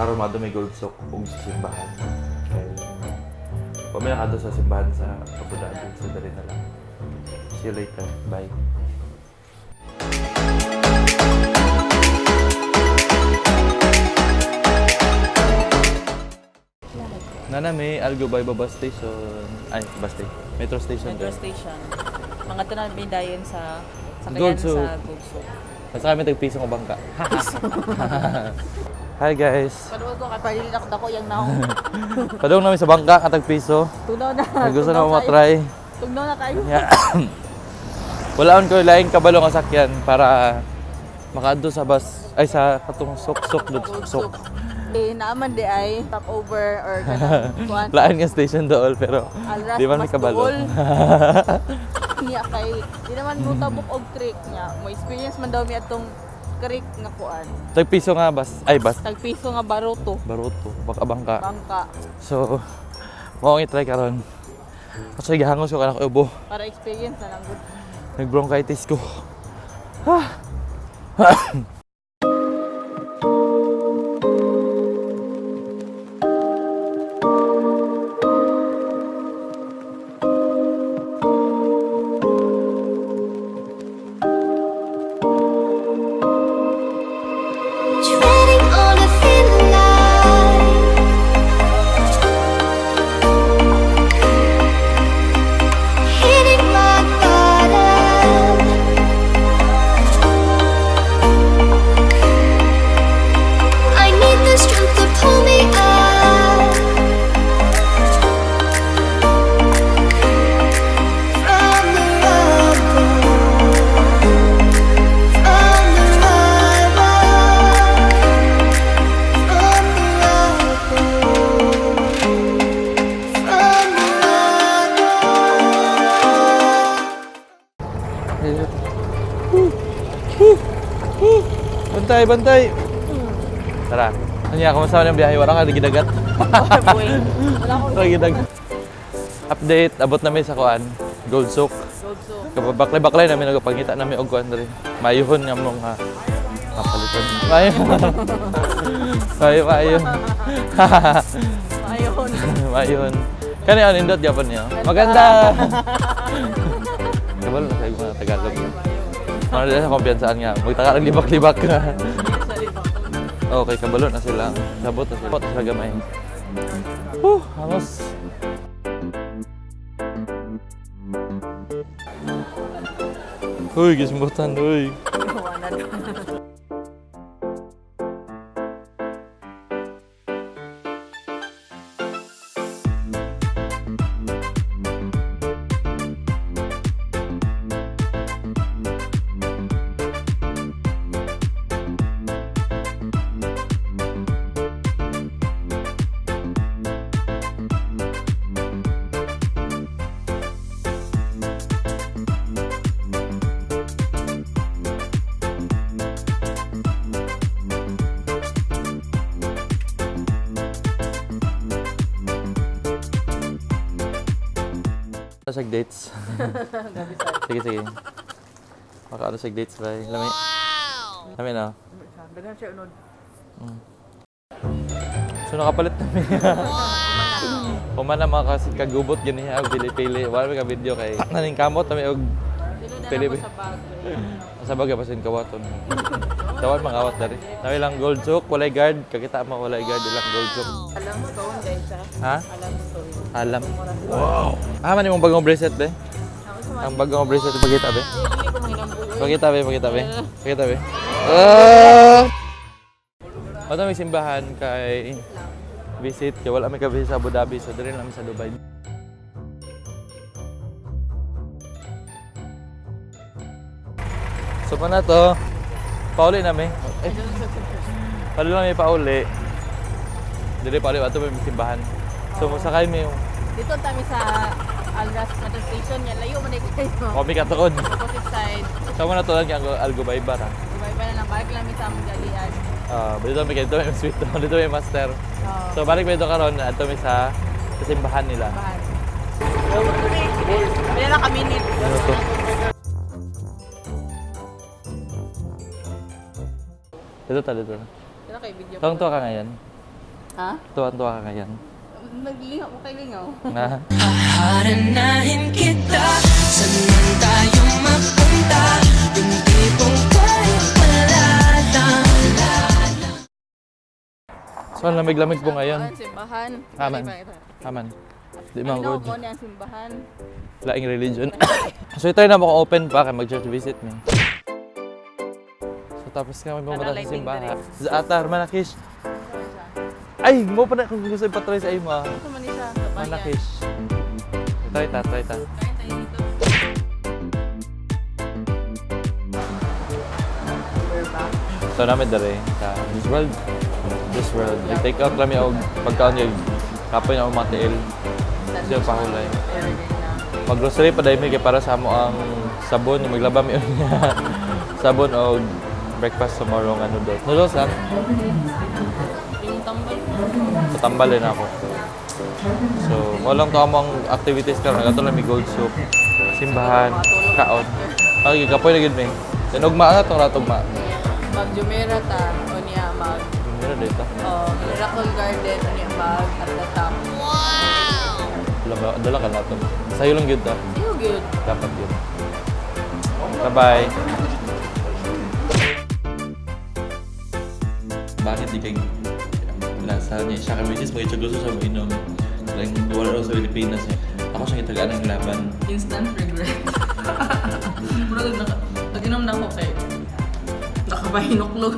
Karon mo may Gold Souk ug sa simbahan. Kay wa mi nakadto sa simbahan sa Abu Dhabi, so dali na lang. See you later. Bye. Nana may Al Ghubaiba bus station. Ay, bus station. Metro station. Metro There. station. Mga tanan may dayon sa sakayan Gold Souk. sa Gold Souk. Basta kami tagpiso ng bangka. Hi guys. Paduol ko kay palilak dako yang naong. Padung namin sa bangka katag piso. Tunaw na. Gusto na Tugnaw mo kayo. matry. Tugnaw na kayo. Yeah. Wala on ko laing kabalo nga sakyan para makaadto sa bus ay sa katong sok-sok dud Gold sok. Souk. Eh, naaman di ay top over or kanang kuan. Laan nga station dool pero Alras di man may mas kabalo. duol. Niya kay di naman mo tabok og creek niya. Mo experience man daw mi atong creek nga kuan. Tag piso nga bus ay bus Tag piso nga baruto. baruto baka bangka. Bangka. So mao ang i-try karon. Kasi gihangos ko kanang ubo. Para experience na lang gud. Nag-bronchitis ko. Treading on a thin line, hitting rock bottom. I need the strength to pull me up from the rubble, from the rubble. From the rubble, from the rubble. Bantay, bantay. Tara. Ano yan, kumusta man ang biyahe? Wala ka gidagat. Boy, wala ko Wala gidagat. Update, abot namin sa kuan, Gold Souk. Gold Souk. Kabaklay-baklay namin nagpangita namin og kuan diri. Mayuhon nga mong ha. Kapalitan. Mayo. Mayo, mayo. Ayun. Mayuhon. Kani ano indot gyapon niyo? Maganda. Kabalo na kayo mga Tagalog. Mga dili sa kumpiyansaan nga. Magtaka lang libak-libak ka. Okay, kabalo na sila. Sabot na sila. Sabot na sila gamay. Whew, hangos. Uy, gismutan, uy. Ano sa dates? Sige, sige. Baka ano sa dates ba? Lami. Wow! Lami na. Dagan siya unod. So nakapalit kami. Human na mga kasi kagubot gani ha, pili-pili. Wala may ka-video kay naning kamot kami og Dili Pili- na lang ko sa bag. sa bagay pasin kawaton. Tawad mga awat dari. Nawi lang gold souk, walay guard, kakita mo walay guard ilang gold souk. Alam stone guys siya. Ha? Alam stone. Alam. Wow. Ah, man imong bagong bracelet be? Ang bagong bracelet pakita be. Hindi ko mahinambuo. Pakita be, pakita be. Pakita be. Ah! Wala may simbahan kay visit kay wala may ka-visit sa Abu Dhabi so diri lang mi sa Dubai. So pa na to. Pauli na mi. Eh, pauli lang mi pauli. Dili pauli ato may simbahan. So mosakay mi Dito kami sa Alras Metro Station. Yan, layo man kayo. kami katuod. Opposite side. So mo na to lang kay Al Ghubaiba ra. Iba-iba na lang. Balik lang mi sa among galian. Ah, dito may dito may sweet dito may master. Oh, So balik mi dito karon adto mi sa simbahan nila. bahan. Wala na kami minute. Ano to? Dito ta, dito. Dito kay video. Tawang tuwa ka ngayon. Ha? Tuwan-tuwa ka ngayon. Naglingaw ko kay lingaw. Na? Haharanahin kita. Saan man tayo mapunta, yung tipong kahit wala lang. So, ang lamig-lamig po ngayon. Ang simbahan. Aman. Aman. Di man Ano good. mo niya ang simbahan? Laing religion. So, ito na mo open pa kay mag-church visit me. So, tapos kami pumunta sa lighting simbahan. Zaatar, Manakish. Ay, mo pa na kung gusto ipatry sa imo, ah. Ito man siya. Kabayan. Manakish. Try ta, try ta. Kain tayo dito. We're back. So namin dere sa this world. This world. I-take out kami og pagkaon yung kapoy na akong mga tiil. Siya pahulay. Everyday na. Mag-grocery pa dahil mi kay para sa amo ang sabon, yung maglaba mi unya. Sabon o breakfast tomorrow nga noodles. Noodles lang. Yung tambal. Patambal din ako. So, walang to among activities karon. Nagato lang mi gold soup, simbahan, kaon. Ay, kapoy na gid mi. Tinugma na tong ratugma. Mag Jumeirah ta. O niya mag Meron dito. oh, Miracle Garden. O niya mag at the top. Dala, dala ka nato. Sayo lang gyud to. Still good. Dapat yun. Bye-bye. Bakit di kay lasa niya? Siya kay misis, mga gusto siya mainom. Like, wala raw sa Pilipinas eh. Ako siya gitagaan ng laban. Instant regret. Murag naka, pag-inom na ako kay nakapahinuklog.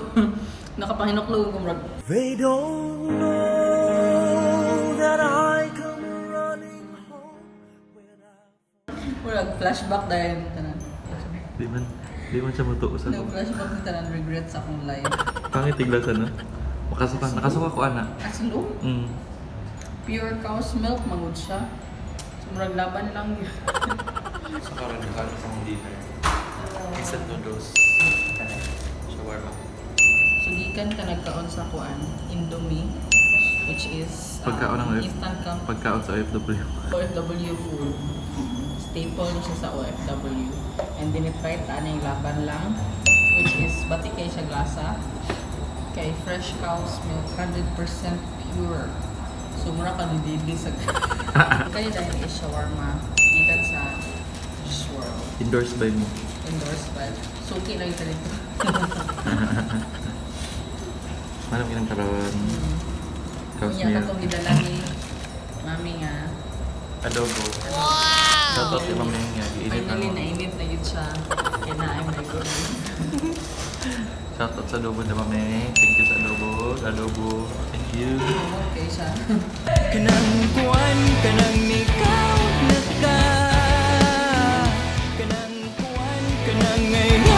Nakapahinuklog ko murag. They don't know that I come running home when I Murag flashback dahil tanan. Di man siya mutuo sa No, flashback ni tanan regret sa akong life. Pangit tigla sa no? Makasuka, nakasuka ko ana. As in, oh, pure cow's milk mangud siya. So murag laban lang yun. So karon karon sa mong dinner. Instant noodles. Shawarma. So gikan ka nagkaon sa kuan, Indomie, which is Pagkaon ng instant ka Pagkaon sa OFW. OFW food. Staple ni siya sa OFW. And then try ta yung laban lang, which is bati kay siya glasa. Kay fresh cow's milk, 100% pure. So mura ka didili sa kaya dahil is shawarma gikan sa Swirl. Endorsed by me. Endorsed by Suki lang ito dito. Malam kinang karon. Cow's Unya milk. katong gidala ni mami nga. Adobo. Wow! Shoutout kay Mami nga. Giinit Finally, ako. nainit na yun siya. Kaya na ay my goodness. Shoutout sa adobo na Mami. Thank you sa adobo. Adobo. Thank you. Okay siya. Kanang